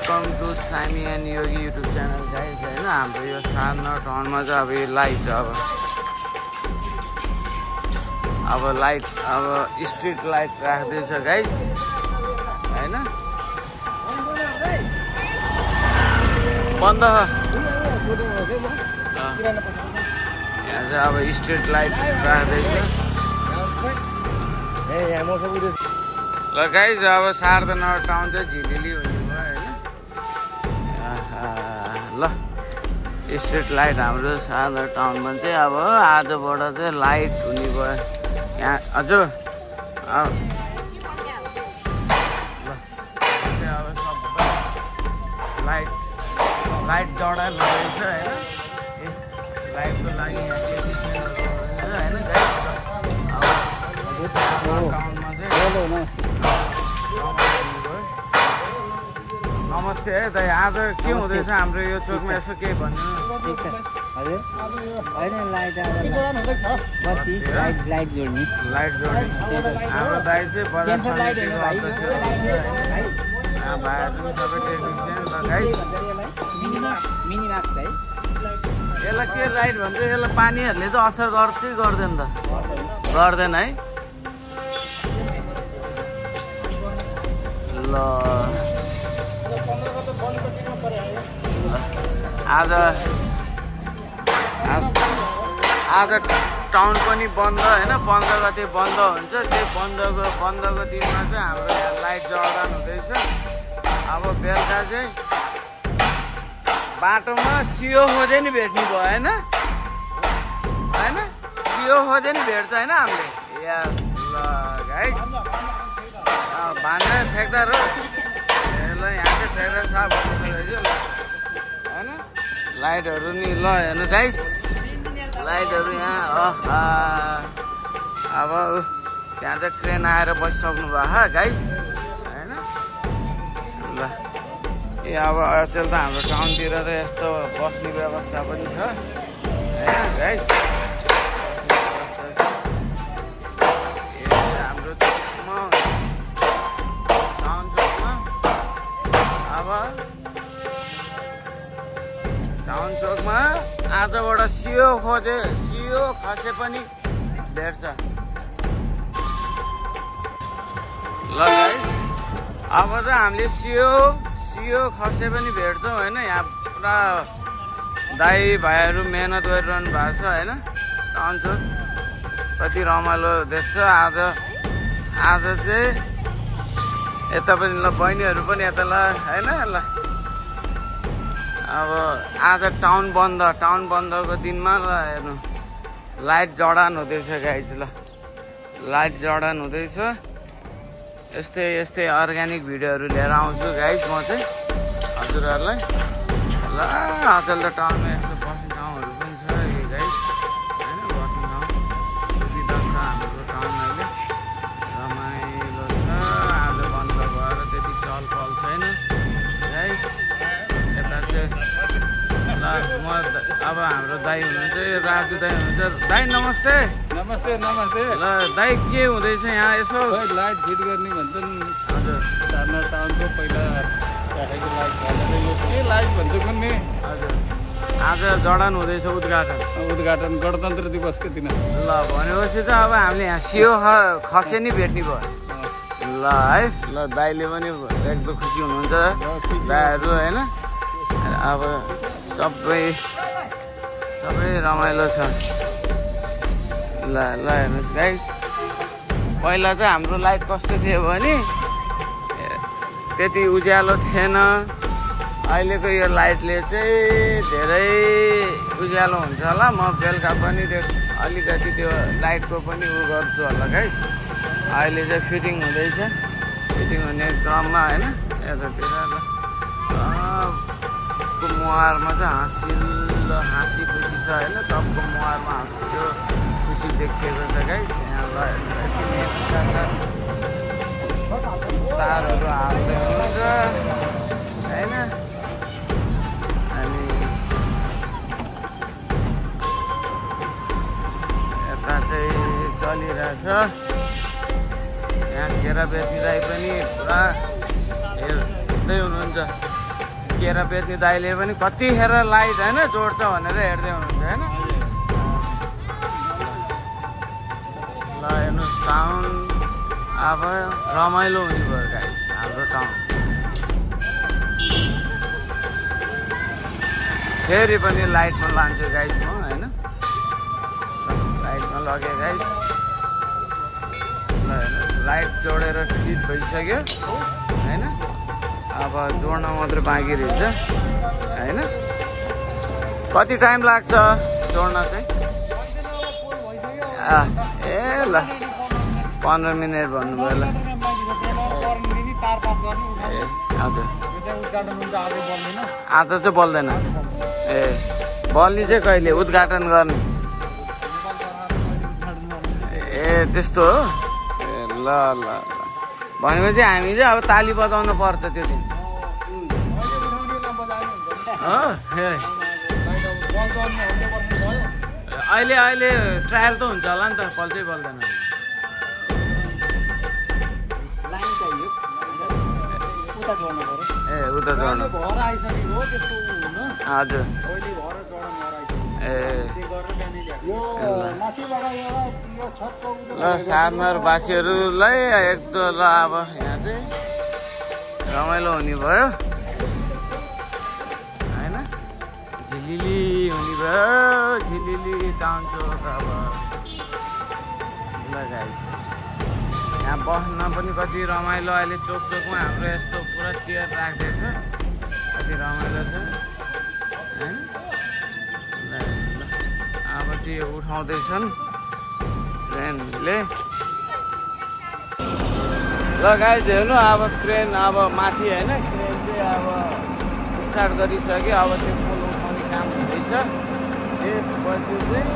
Welcome to सामी and Yogi YouTube channel guys होइन। हाम्रो यो सानो टाउनमा चाहिँ अब यो लाइट अब लाइट अब स्ट्रिट लाइट राख्दैछ गाइज होइन। बन्द यहाँ चाहिँ अब स्ट्रिट लाइट राख्दैछ ल गाइज। अब शारदानगर टाउन चाहिँ झिलिली हुने भयो होइन। ल स्ट्रिट लाइट हाम्रो शारदानगर टाउनमा चाहिँ अब आजबाट चाहिँ लाइट हुने भयो यहाँ हजुर। अब सबै लाइट जडान हुँदैछ होइन। लाइटको लागि यहाँ होइन टाउनमा चाहिँ नमस्ते है दाइ। आज के हुँदैछ हाम्रो यो चोकमा यसो केही भन्नु? ठिक छ हजुर होइन लाइट लाइट जोड्ने हाम्रो दाइ चाहिँ बजार समितिको अध्यक्ष भाइहरू सबै टेक्निसियन लगाइ मिनी मार्क्स है। यसलाई के लाइट भन्छ? यसलाई पानीहरूले चाहिँ असर गर्दै गर्दैन त? गर्दैन है। ल आज टाउन पनि बन्द होइन। 15 गते बन्द हुन्छ। त्यो बन्दको दिनमा चाहिँ हाम्रो यहाँ लाइट जडान हुँदैछ। अब बेलुका चाहिँ बाटोमा सियो खोजे नि भेट्ने भयो होइन। सियो खोजे नि भेट्छ होइन हामीले। यस ल गाइज भान्दा ठेक्दार हो यसलाई यहाँ चाहिँ ठेक्दार साफ गर्नु रहेछ होइन। लाइटहरू नि ल हेर्नु गाइज लाइटहरू यहाँ अब त्यहाँ चाहिँ क्रेन आएर बसिसक्नु भएको गाइज होइन। ल ए अब अचेल त हाम्रो टाउनतिर त यस्तो बस्ने व्यवस्था पनि छ होइन गाइज। हाम्रो टाउन चोकमा अब टाउन चोकमा आजबाट सियो खसे पनि भेट्छ। ल गाइस अब चाहिँ हामीले सियो खसे पनि भेट्छौँ होइन। यहाँ पुरा दाइ भाइहरू मेहनत गरिरहनु भएको छ होइन। टाउन चोक कति रमाइलो देख्छ आज चाहिँ यता पनि ल बहिनीहरू पनि यता ल होइन। ल अब आज टाउन बन्दको दिनमा ल हेर्नु लाइट जडान हुँदैछ गाइस। ल लाइट जडान हुँदैछ। यस्तै अर्ग्यानिक भिडियोहरू लिएर आउँछु गाइस म चाहिँ हजुरहरूलाई। ल अचेल त टाउनमा यस्तो बस्ने ठाउँहरू पनि छ गाइस होइन। बस्ने ठाउँ सुविधा छ हाम्रो टाउनमा अहिले रमाइलो छ। आज बन्द भएर त्यति चलपल छैन गाइस। यता चाहिँ ल म अब हाम्रो दाइ हुनुहुन्छ राजु दाइ हुनुहुन्छ। दाइ नमस्ते। नमस्ते नमस्ते। ल दाइ के हुँदैछ यहाँ यसो? लाइट फिट गर्ने भन्छन् हजुर। शारदानगर टाउनको पहिला राखेको लाइट भनेर यो के लाइट भन्छ कुन्ने? हजुर आज जडान हुँदैछ उद्घाटन गणतन्त्र दिवसको दिन। ल भनेपछि त अब हामीले यहाँ सियो खसे नि भेट्ने भयो ल है। ल दाइले पनि एकदम खुसी हुनुहुन्छ दाइहरू होइन। अब सबै रमाइलो छ। ल हेर्नुहोस् गाइस पहिला चाहिँ हाम्रो लाइट कस्तो थियो भने त्यति उज्यालो थिएन। अहिलेको यो लाइटले चाहिँ धेरै उज्यालो हुन्छ होला। म बेलुका पनि त्यो अलिकति त्यो लाइटको पनि गर्छु होला गाइस। अहिले चाहिँ फिटिङ हुँदैछ। फिटिङ हुने क्रममा होइन। यतातिर ल मुहारमा चाहिँ हाँसी खुसी छ होइन। सबको मुहारमा हाँस्यो खुसी देखिएको छ गाइस। यहाँ ल तारहरू हाल्दै हुनुहुन्छ होइन। अनि यता चाहिँ चलिरहेछ। यहाँ केरा बेच्ने दाइ पनि पुरा हेर्दै हुनुहुन्छ। केरा बेच्ने दाइले पनि कतिखेर लाइट होइन जोड्छ भनेर हेर्दै हुनुहुन्छ होइन। ल हेर्नुहोस् टाउन अब रमाइलो हुने भयो गाइस हाम्रो टाउन। फेरि पनि लाइटमा लान्छु गाइस म होइन, लाइटमा लगेँ गाइस। ल हेर्नुहोस् लाइट जोडेर फिट भइसक्यो होइन, अब जोड्न मात्रै बाँकी रहेछ होइन। कति टाइम लाग्छ जोड्न चाहिँ? ए ल 15 मिनट भन्नुभयो ल। ए हजुर आज चाहिँ बल्दैन। ए बल्ने चाहिँ कहिले उद्घाटन गर्ने? ए त्यस्तो हो। ए ल ल ल भनेपछि हामी चाहिँ अब ताली बजाउनु पर्छ त्यो दिन हो। अहिले अहिले ट्रायल त हुन्छ होला नि त, बल्छै बल्दैन। ए उता जोड्नु हजुर। ए ल सार्नरवासीहरूलाई यस्तो ल अब यहाँ चाहिँ रमाइलो हुने भयो होइन, झिलिली हुने भयो, झिलिली टाउन चोक अब। ल गाइस यहाँ बस्न पनि कति रमाइलो, अहिले चोक चोकमा हाम्रो यस्तो पुरा चेयर राख्दैछ, कति रमाइलो छ होइन। अब त्यो उठाउँदैछन् क्रेनले। ल गाइस हेर्नु अब क्रेन अब माथि होइन, क्रेन चाहिँ अब स्टार्ट गरिसक्यो। अब त्यो पोल उठाउने काम हुँदैछ। त्यसपछि चाहिँ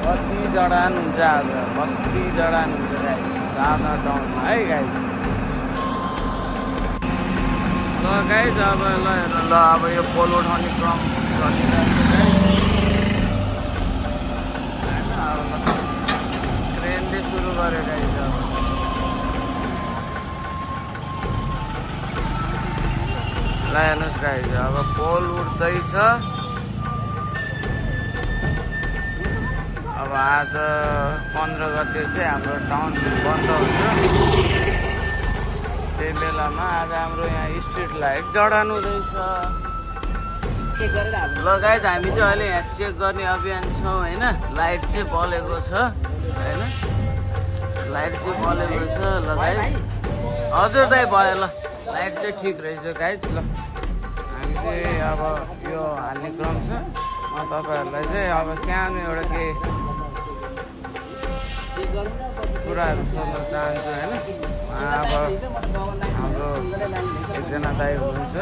कति जडान हुन्छ, आज कति जडान हुन्छ गाइस सार्नर टाउनमा है गाइस। ल गाइस अब ल हेर्नु ल अब यो पोल उठाउने क्रम चलिरहेको छ गाइस। ट्रेनले सुरु गर्यो गाइस अब। ल हेर्नुहोस् गाइस अब पोल उठ्दैछ। अब आज 15 गते चाहिँ हाम्रो टाउन बन्द हुन्छ। त्यही बेलामा आज हाम्रो यहाँ स्ट्रिट लाइट जडान हुँदैछ। ल गाइस हामी चाहिँ अहिले यहाँ चेक गर्ने अभियान छौँ होइन। लाइट चाहिँ बलेको छ होइन, लाइट चाहिँ बलेको छ। ल गाइस हजुर दाइ भयो ल, लाइट चाहिँ ठिक रहेछ गाइस। ल हामी चाहिँ अब यो हाल्ने क्रम छ। म तपाईँहरूलाई चाहिँ अब सानो एउटा के कुराहरू सोध्न चाहन्छु होइन। अब हाम्रो एकजना दाइ हुनुहुन्छ,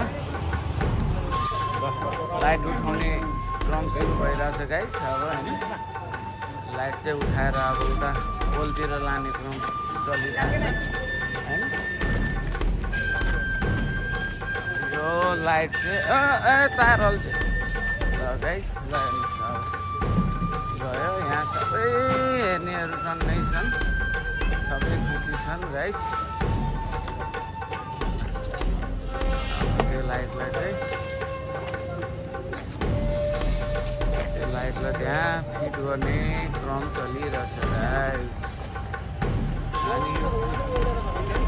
लाइट उठाउने क्रम सुरु भइरहेछ गाइस अब होइन। लाइट चाहिँ उठाएर अब उता पोलतिर लाने क्रम चलिरहेछ होइन। यो लाइट चाहिँ तार हल्छ। ल गाइस ल हेर्नुहोस् अब गयो। यहाँ सबै हेर्नेहरू टन्नै छन्, सबै खुसी छन् गाइस। त्यो लाइटलाई चाहिँ लाइटलाई त्यहाँ फिट गर्ने क्रम चलिरहेछ गाइस। अनि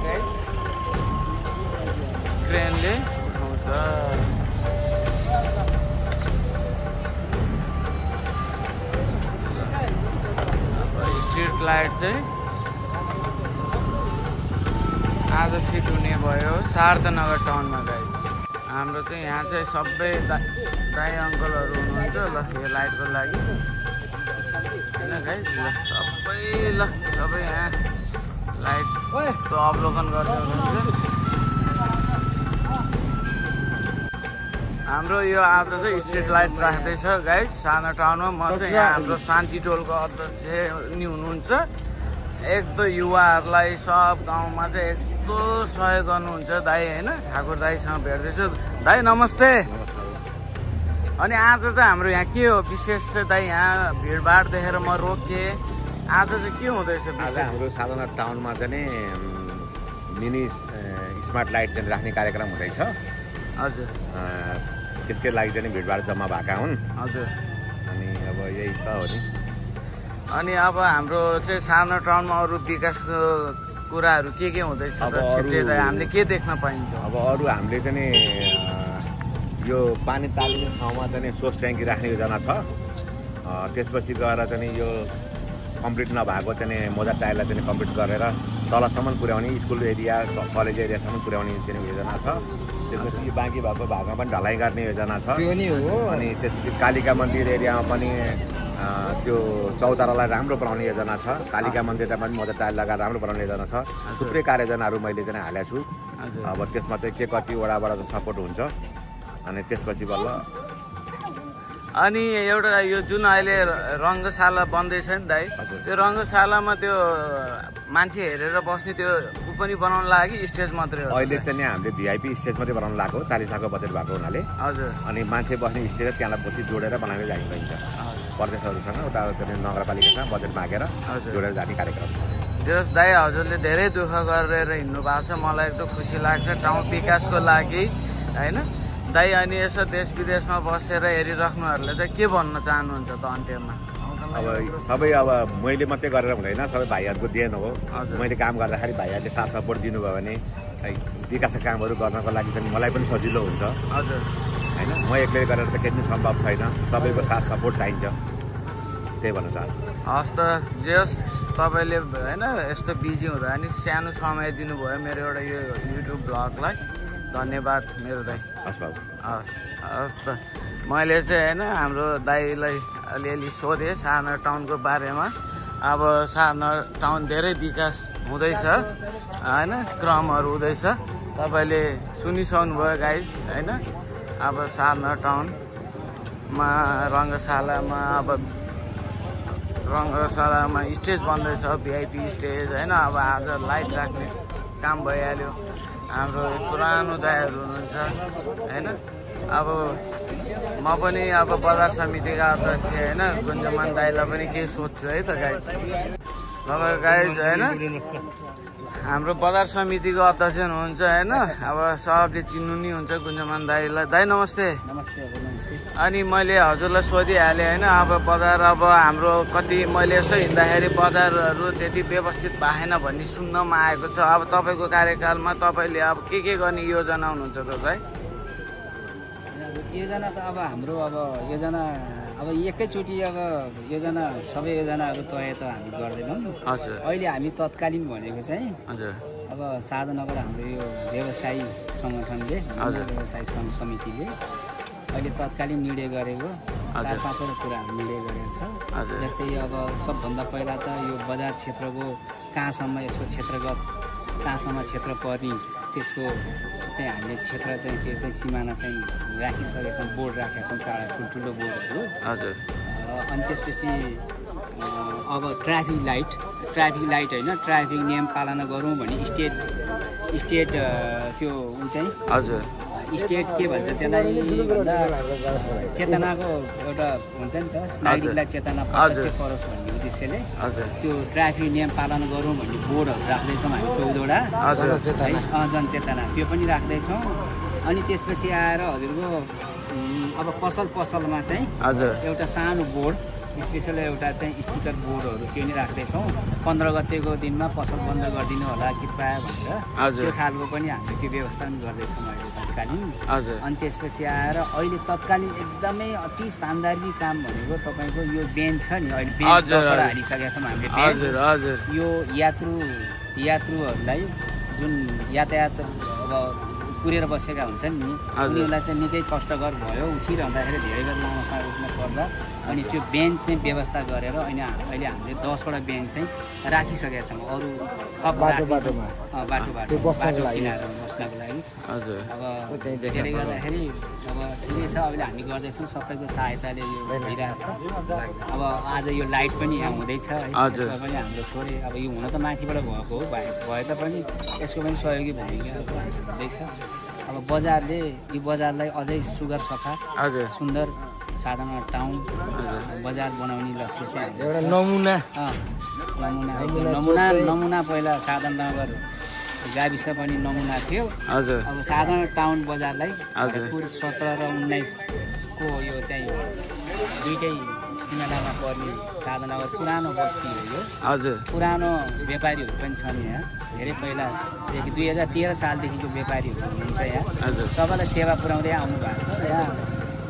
गाइस क्रेनले उठाउँछ। स्ट्रिट लाइट चाहिँ आज फिट हुने भयो शारदानगर टाउनमा गाइस। हाम्रो चाहिँ यहाँ चाहिँ सबै दाइ अङ्कलहरू हुनुहुन्छ। ल यो लाइटको लागि होइन गाइस। ल सबै यहाँ लाइटको अवलोकन गर्दै हुनुहुन्छ। हाम्रो यो आज चाहिँ स्ट्रिट लाइट राख्दैछ गाइस सानो टाउनमा। म चाहिँ यहाँ हाम्रो शान्ति टोलको अध्यक्ष नि हुनुहुन्छ। यस्तो युवाहरूलाई सब गाउँमा चाहिँ यस्तो सहयोग गर्नुहुन्छ दाइ होइन। ठाकुर दाइसँग भेट्दैछु। दाइ नमस्ते। अनि आज चाहिँ हाम्रो यहाँ के हो विशेष चाहिँ दाइ? यहाँ भिडभाड देखेर म रोकेँ। आज चाहिँ के हुँदैछ? आज हाम्रो शारदानगर टाउनमा चाहिँ मिनी स्मार्ट लाइट चाहिँ राख्ने कार्यक्रम हुँदैछ। हजुर त्यसकै लागि चाहिँ भिडभाड जम्मा भएका हुन् हजुर अनि अब यही त हो नि अनि अब हाम्रो चाहिँ सानो टाउनमा अरू विकासको कुराहरू के हुँदैछ अब छिट्टै हामीले के देख्न पाइन्छ अब अरू हामीले चाहिँ यो पानी तालिने ठाउँमा चाहिँ सोर्स ट्याङ्की राख्ने योजना छ त्यसपछि गएर चाहिँ यो कम्प्लिट नभएको चाहिँ मोजा टायरलाई चाहिँ कम्प्लिट गरेर तलसम्म पुर्याउने स्कुल एरिया कलेज एरियासम्म पुर्याउने चाहिँ योजना छ त्यसपछि बाँकी भएको भागमा पनि ढलाइ गर्ने योजना छ अनि त्यसपछि कालिका मन्दिर एरियामा पनि त्यो चौतारालाई राम्रो बनाउने योजना छ कालिका मन्दिरमा पनि मोजा टायर लगाएर राम्रो बनाउने योजना छ थुप्रै कार्ययोजनाहरू मैले चाहिँ हालेको छु अब त्यसमा चाहिँ के कति वडाबाट सपोर्ट हुन्छ अनि त्यसपछि बल्ल अनि एउटा यो जुन अहिले रङ्गशाला बन्दैछ नि दाइ त्यो रङ्गशालामा त्यो मान्छे हेरेर बस्ने त्यो ऊ पनि बनाउन लागि स्टेज मात्रै हो अहिले चाहिँ हामीले भिआइपी स्टेज मात्रै बनाउन लागेको 40 लाखको बजेट भएको हुनाले हजुर अनि मान्छे बस्ने स्टेज त्यहाँलाई पछि जोडेर बनाएर जानु पाइन्छ प्रदेशहरूसँग उता नगरपालिकासँग बजेट मागेर जोडेर जाने कार्यक्रम जस दाइ हजुरले धेरै दुःख गरेर हिँड्नु भएको छ मलाई एकदम खुसी लाग्छ टाउन विकासको लागि होइन दाइ अनि यसो देश विदेशमा बसेर हेरिराख्नुहरूले चाहिँ के भन्न चाहनुहुन्छ त अन्त्यमा अब सबै अब मैले मात्रै गरेर हुँदैन सबै भाइहरूको देन हो मैले काम गर्दाखेरि भाइहरूले साथ सपोर्ट दिनुभयो भने विकासका कामहरू गर्नको लागि चाहिँ मलाई पनि सजिलो हुन्छ हजुर होइन म एक्लै गरेर त केही पनि सम्भव छैन सबैको साथ सपोर्ट चाहिन्छ त्यही भन्न चाहन्छु हस् त जे होस् तपाईँले होइन यस्तो बिजी हुँदा नि सानो समय दिनुभयो मेरो एउटा यो युट्युब ब्लगलाई धन्यवाद मेरो दाइ हस् बाबु हस् त मैले चाहिँ होइन हाम्रो दाइलाई अलिअलि सोधेँ सानो टाउनको बारेमा अब सानो टाउन धेरै विकास हुँदैछ होइन क्रमहरू हुँदैछ तपाईँले सुनिसक्नुभयो गाइज होइन अब सानो टाउनमा रङ्गशालामा स्टेज बन्दैछ भिआइपी स्टेज होइन अब आज लाइट राख्ने काम भइहाल्यो हाम्रो पुरानो दाइहरू हुनुहुन्छ होइन अब म पनि अब बजार समितिका अध्यक्ष होइन गुन्जमान दाइलाई पनि केही सोध्छु है त गाइज तपाईँ गाइज होइन हाम्रो बजार समितिको अध्यक्ष हुनुहुन्छ होइन अब सबले चिन्नु नि हुन्छ गुन्जमान दाइलाई दाइ नमस्ते अनि मैले हजुरलाई सोधिहालेँ होइन अब बजार अब हाम्रो कति मैले यसो हिँड्दाखेरि बजारहरू त्यति व्यवस्थित भएन भन्ने सुन्नमा आएको छ अब तपाईँको कार्यकालमा तपाईँले अब के गर्ने योजना हुनुहुन्छ त दाइ योजना त अब हाम्रो अब योजना अब एकैचोटि अब योजना सबै योजनाहरू तय त हामी गर्दैनौँ हजुर अहिले हामी तत्कालीन भनेको चाहिँ हजुर अब साधनगर हाम्रो यो व्यवसायी सङ्गठनले व्यवसायी सङ्घ समितिले अहिले तत्कालीन निर्णय गरेको 4-5वटा कुराहरू निर्णय गरेको छ जस्तै अब सबभन्दा पहिला त यो बजार क्षेत्रको कहाँसम्म यसको क्षेत्रगत कहाँसम्म क्षेत्र पर्ने त्यसको चाहिँ हामीले क्षेत्र चाहिँ त्यो चाहिँ सिमाना चाहिँ राखिसकेका छौँ बोर्ड राखेका छौँ चाडा ठुल्ठुलो बोर्डहरू हजुर अनि त्यसपछि अब ट्राफिक लाइट होइन ट्राफिक नियम पालना गरौँ भने स्टेट त्यो ऊ चाहिँ हजुर स्टेट के भन्छ त्यसलाई भन्दा चेतनाको एउटा हुन्छ नि त नागरिकलाई चेतना प्रत्यक्ष परोस् भन्ने उद्देश्यले त्यो ट्राफिक नियम पालन गरौँ भन्ने बोर्डहरू राख्दैछौँ हामी 14वटा जनचेतना त्यो पनि राख्दैछौँ अनि त्यसपछि आएर हजुरको अब पसलमा चाहिँ एउटा सानो बोर्ड स्पेसल एउटा चाहिँ स्टिकर बोर्डहरू त्यो नि राख्दैछौँ 15 गतेको दिनमा पसल बन्द गरिदिनु होला कि प्रायः भनेर त्यो खालको पनि हामीले त्यो व्यवस्था पनि गर्दैछौँ अहिले तत्कालीन अनि त्यसपछि आएर अहिले तत्कालीन एकदमै अति शानदारी काम भनेको तपाईँको यो बेन्च छ नि अहिले बेन्च हालिसकेका छौँ हामीले यो यात्रुहरूलाई जुन यातायात अब कुरेर बसेका हुन्छन् नि उनीहरूलाई चाहिँ निकै कष्टकर भयो उठिरहँदाखेरि धेरै बेर लामो समय उठ्न पर्दा अनि त्यो बेन्च चाहिँ व्यवस्था गरेर अहिले हामीले 10वटा बेन्च चाहिँ राखिसकेका छौँ अरू बाटो किनारमा बस्नको लागि अब त्यसले गर्दाखेरि अब ठिकै छ अहिले हामी गर्दैछौँ सबैको सहायताले यो भइरहेको छ अब आज यो लाइट पनि यहाँ हुँदैछ है त्यसमा पनि हाम्रो थोरै अब यो हुन त माथिबाट भएको हो भए तापनि यसको पनि सहयोगी भूमिका हुँदैछ अब बजारले यो बजारलाई अझै सुगर सफा सुन्दर साधारण टाउन बजार बनाउने लक्ष्य चाहिँ एउटा नमुना पहिला साधन नगर गाविस पनि नमुना थियो। हजुर अब साधारण टाउन बजारलाई हजुर। पुर 17 र 19 को यो चाहिँ दुईटै सिमानामा पर्ने साधनगर पुरानो बस्ती हो यो। हजुर पुरानो व्यापारीहरू पनि छन् यहाँ, धेरै पहिलादेखि 2013 सालदेखिको व्यापारीहरू हुनुहुन्छ यहाँ। हजुर सबैलाई सेवा पुर्याउँदै आउनु भएको छ। यहाँ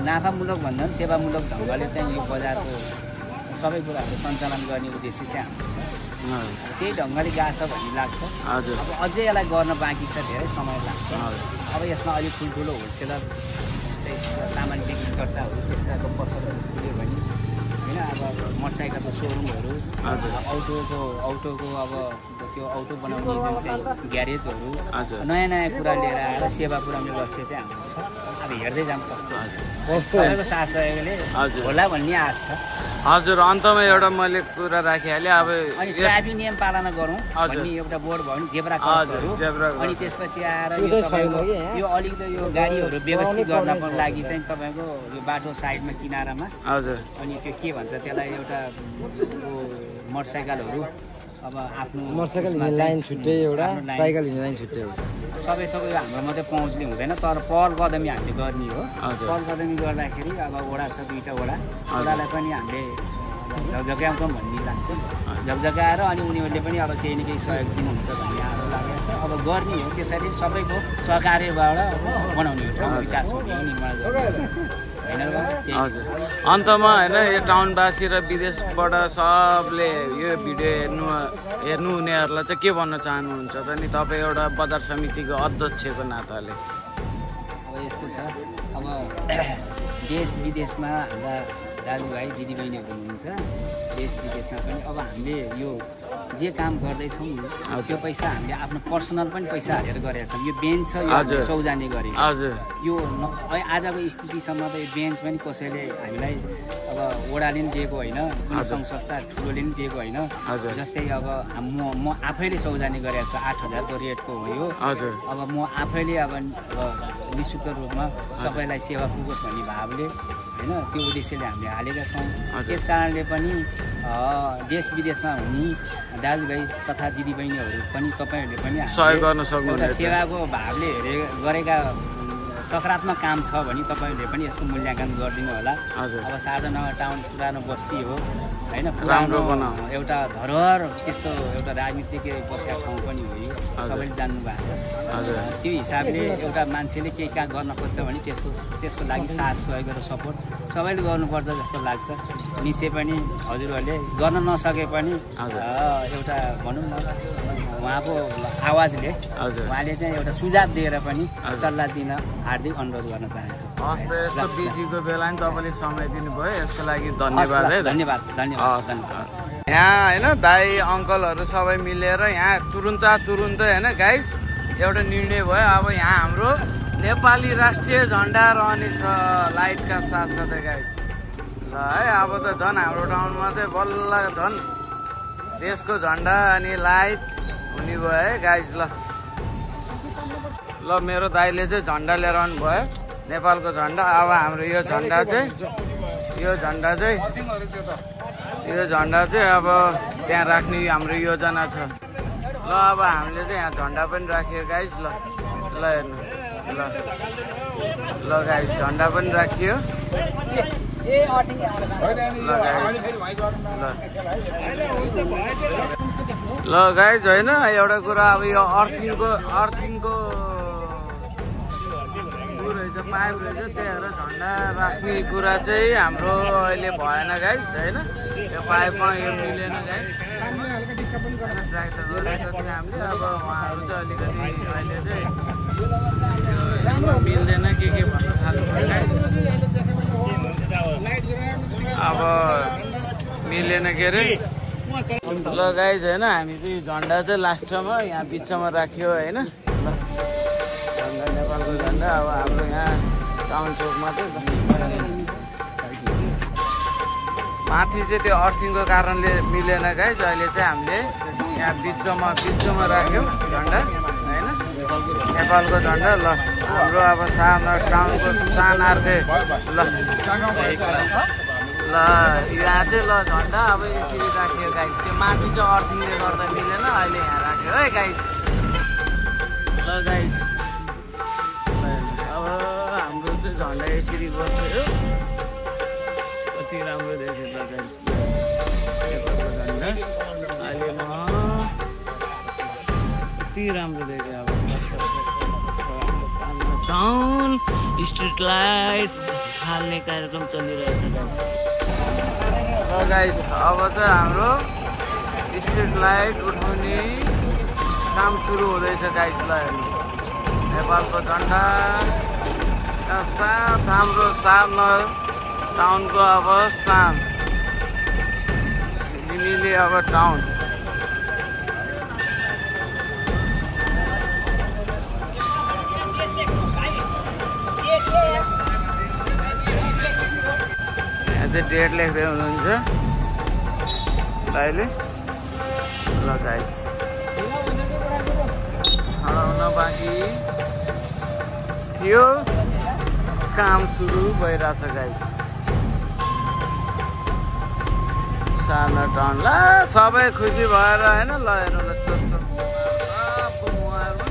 नाफामूलक भन्दा पनि सेवामूलक ढङ्गले चाहिँ यो बजारको सबै कुराहरू सञ्चालन गर्ने उद्देश्य चाहिँ हाम्रो छ। त्यही ढङ्गले गएको छ भन्ने लाग्छ। हजुर अब अझै यसलाई गर्न बाँकी छ, धेरै समय लाग्छ। हजुर। अब यसमा अलिक ठुल्ठुलो होलसेलर चाहिँ सामान बिक्रीकर्ताहरू त्यस्ताको पसलहरू खुल्यो भने होइन, अब मोटरसाइकलको सोरुमहरू, हजुर। अटोको अब त्यो अटो बनाउने जुन चाहिँ ग्यारेजहरू, हजुर। नयाँ नयाँ कुरा लिएर आएर सेवा पुर्याउने लक्ष्य चाहिँ हाम्रो छ। अब हेर्दै जाऊँ कस्तो सबैको साथ सहयोगले हजुर। होला भन्ने आश छ। हजुर अन्त्यमा एउटा मैले कुरा राखिहालेँ। अब अनि ट्राफिक नियम पालना गरौँ हजुर। भन्ने एउटा बोर्ड भयो भने जेब्रा हजुर, क्रसहरू, जेब्रा क्रस। अनि त्यसपछि आएर यो तपाईँको यो अलिकति यो गाडीहरू व्यवस्थित गर्नको लागि चाहिँ तपाईँको यो बाटो साइडमा किनारामा हजुर अनि त्यो के भन्छ त्यसलाई एउटा मोटरसाइकलहरू अब आफ्नो मोटरसाइकल हिँड्ने लाइन छुट्टै एउटा, साइकल हिँड्ने लाइन छुट्टै एउटा। सबै थोक यो हाम्रो मात्रै पहुँच्ने हुँदैन, तर पहल कदमी हामीले गर्ने हो। हजुर। पहल कदमी गर्दाखेरि अब वडा छ 2टा वडालाई पनि हामीले झकझक्याउँछौँ भन्ने लाग्छ। झकझक्याएर अनि उनीहरूले पनि अब केही न केही सहयोग दिनुहुन्छ भन्ने आशा लागेको छ। अब गर्ने हो, त्यसरी सबैको सहकार्यबाट बनाउने हो, ठाउँ विकास हुने हो, निर्माण गर्ने होइन र त्यही। हजुर अन्तमा होइन यो टाउनवासी र विदेशबाट सबले यो भिडियो हेर्नु हुनेहरूलाई चाहिँ के भन्न चाहनुहुन्छ त नि तपाईँ एउटा बजार समितिको अध्यक्षको नाताले? अब यस्तो छ, अब देश विदेशमा हाम्रा दाजुभाइ दिदीबहिनीहरू हुनुहुन्छ, देश विदेशमा पनि अब हामीले यो जे काम गर्दैछौँ नि त्यो पैसा हामीले आफ्नो पर्सनल पनि पैसा हालेर गरेका छौँ। यो बेन्च छ, यो हामीले सौजाने गरेको। हजुर यो आजको स्थितिसम्म त यो बेन्च पनि कसैले हामीलाई अब वडाले पनि दिएको होइन, कुनै सङ्घ संस्था ठुलोले पनि दिएको होइन। हजुर। जस्तै अब म आफैले सौजाने गरेको छु, 8000को रेटको हो यो। हजुर अब म आफैले अब निःशुल्क रूपमा सबैलाई सेवा पुगोस् भन्ने भावले होइन त्यो उद्देश्यले हामीले हालेका छौँ। त्यस कारणले पनि देश विदेशमा हुने दाजुभाइ तथा दिदीबहिनीहरू पनि तपाईँहरूले पनि सहयोग गर्न एउटा सक्नुहुन्छ। सेवाको भावले गरेका सकारात्मक काम छ भने तपाईँहरूले पनि यसको मूल्याङ्कन गरिदिनु होला। हजुर। अब साधनगर टाउन पुरानो बस्ती हो होइन, राम्रो पुरानो बनाऊ। एउटा धरोहर, त्यस्तो एउटा राजनीतिक बसेका ठाउँ पनि हो यो, सबैले जान्नु भएको छ। हजुर। त्यो हिसाबले एउटा मान्छेले केही काम गर्न खोज्छ भने त्यसको लागि साथ सहयोग र सपोर्ट सबैले गर्नुपर्छ जस्तो लाग्छ। निश्चय पनि हजुरहरूले गर्न नसके पनि एउटा भनौँ न उहाँको आवाजले हजुर। उहाँले चाहिँ एउटा सुझाव दिएर पनि सल्लाह दिन हार्दिक अनुरोध गर्न चाहन्छु। हस् त यस्तो बिजीको बेला नि तपाईँले समय दिनुभयो, यसको लागि धन्यवाद है। धन्यवाद। यहाँ होइन दाई अङ्कलहरू सबै मिलेर यहाँ तुरुन्त होइन गाइस एउटा निर्णय भयो। अब यहाँ हाम्रो नेपाली राष्ट्रिय झन्डा रहने छ लाइटका साथसाथै गाइस। ल है अब त झन् हाम्रो टाउनमा चाहिँ बल्ल झन् देशको झन्डा अनि लाइट हुने भयो है गाइस। ल मेरो दाइले चाहिँ झन्डा लिएर आउनु भयो, नेपालको झन्डा। अब हाम्रो यो झन्डा चाहिँ अब त्यहाँ राख्ने हाम्रो योजना छ। ल अब हामीले चाहिँ यहाँ झन्डा पनि राखियो गाइस। ल हेर्नु ल गाइस झन्डा पनि राखियो। ल गाइस होइन एउटा कुरा, अब यो अर्थिङको रहेछ, पाइप रहेछ, त्यही भएर झन्डा राख्ने कुरा चाहिँ हाम्रो अहिले भएन गाइस होइन। यो पाइपमा यो मिलेन गाइस, ट्राई त गरेको थियो हामीले। अब उहाँहरू चाहिँ अलिकति अहिले चाहिँ मिल्दैन के भन्न थाल्नु गाइस। अब मिलेन के अरे। ल गाइस होइन हामी चाहिँ झन्डा चाहिँ लास्टमा यहाँ बिचमा राख्यो होइन। ल झन्डा नेपालको झन्डा अब हाम्रो यहाँ टाउन चोकमा चाहिँ माथि चाहिँ त्यो अर्थिङको कारणले मिलेन गाइस। अहिले चाहिँ हामीले यहाँ बिचमा राख्यौँ झन्डा होइन, नेपालको झन्डा। ल हाम्रो अब सानो टाउनको सानो अर्कै ल यहाँ चाहिँ ल झन्डा अब यसरी राख्यो गाइस। त्यो माथि चाहिँ अर्थिङले गर्दा मिलेन, अहिले यहाँ राख्यो है गाइस। गाइस अब हाम्रो चाहिँ झन्डा यसरी बस्यो कति राम्रो देखिन्छ गाइस नेपालको झन्डा अहिले कति राम्रो देख्यो अब टाउन स्ट्रिट लाइट हाल्ने कार्यक्रम चलिरहेछ गाइस अब चाहिँ हाम्रो स्ट्रिट लाइट उठाउने काम सुरु हुँदैछ गाइस ल नेपालको झन्डा साथ हाम्रो सानो टाउनको अब सान लिमिले अब टाउन यहाँ चाहिँ डेट लेख्दै हुनुहुन्छ अहिले ल गाइस हराउन बाँकी थियो काम सुरु भइरहेछ गाइस सानो टाउन ल सबै खुसी भएर होइन ल हेर्नु ल सबको मुहारमा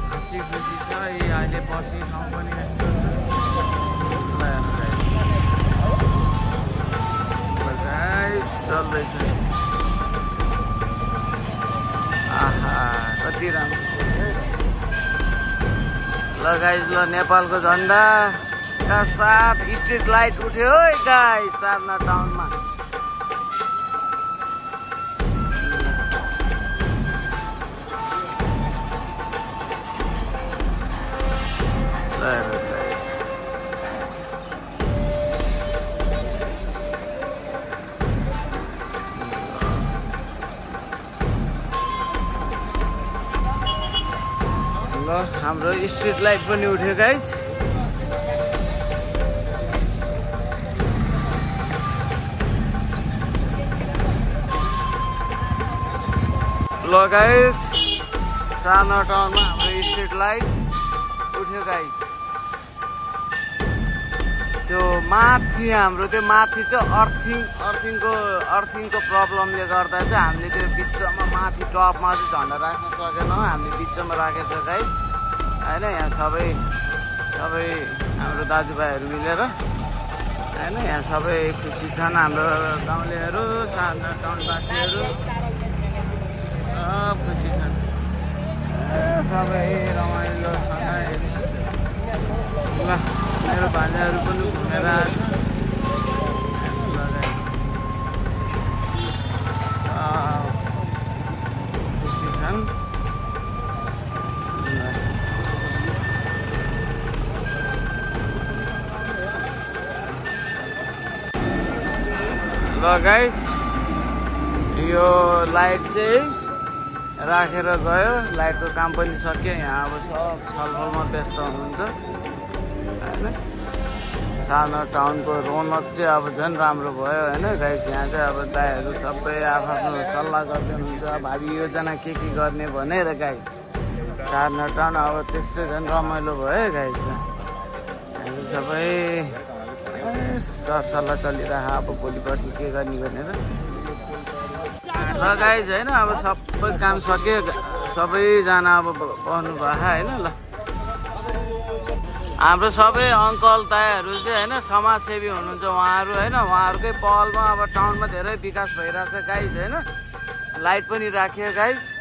हाँसी खुसी छ यी अहिले बसी ठाउँ पनि यस्तो गाइस चल्दैछ आहा कति राम्रो ल गाइस ल नेपालको झन्डाका साथ स्ट्रिट लाइट उठ्यो है गाइस सार्ना टाउनमा ल हाम्रो स्ट्रिट लाइट पनि उठ्यो गाइस ल गाइस सानो टाउनमा हाम्रो स्ट्रिट लाइट उठ्यो गाइस त्यो माथि हाम्रो त्यो माथि चाहिँ अर्थिङको प्रब्लमले गर्दा चाहिँ हामीले त्यो बिचमा माथि टपमा चाहिँ झन्डा राख्न सकेनौँ हामीले बिचमा राखेको छ गाइस होइन यहाँ सबै हाम्रो दाजुभाइहरू मिलेर होइन यहाँ सबै खुसी छन् हाम्रो गाउँलेहरू सानो टाउनवासीहरू सब खुसी छन् सबै रमाइलोसँग ल मेरो भान्जाहरू पनि घुमेर खुसी छन् ल गाइस यो लाइट चाहिँ राखेर गयो लाइटको काम पनि सक्यो यहाँ अब सब छलफलमा व्यस्त हुनुहुन्छ होइन सानो टाउनको रौनक चाहिँ अब झन् राम्रो भयो होइन गाइस यहाँ चाहिँ अब दाइहरू सबै आफ्नो सल्लाह गर्दै हुनुहुन्छ भावी योजना के गर्ने भनेर गाइस सानो टाउन अब त्यसै झन् रमाइलो भयो गाइस हामी सबै सरसल्लाह चलिरह अब भोलि पर्सि के गर्ने भनेर ल गाइस होइन अब सबै काम सक्यो सबैजना अब बस्नु भयो होइन ल हाम्रो सबै अङ्कल दाइहरू चाहिँ होइन समाजसेवी हुनुहुन्छ उहाँहरू होइन उहाँहरूकै पहलमा अब टाउनमा धेरै विकास भइरहेछ गाइस होइन लाइट पनि राख्यो गाइस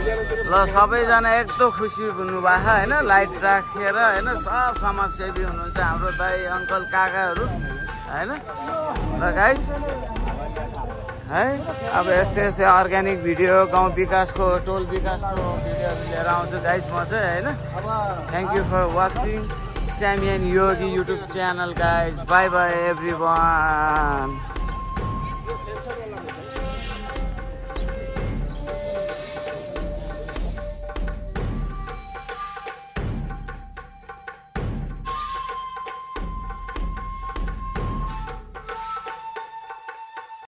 ल सबैजना एकदम खुसी हुनुभएको होइन लाइट राखेर होइन सब समाजसेवी हुनुहुन्छ हाम्रो दाइ अङ्कल काकाहरू होइन ल गाइस है अब यस्तै अर्ग्यानिक भिडियो गाउँ विकासको टोल विकासको भिडियोहरू लिएर आउँछु गाइस म चाहिँ होइन thank you for watching Sami and Yogi YouTube channel guys bye bye every one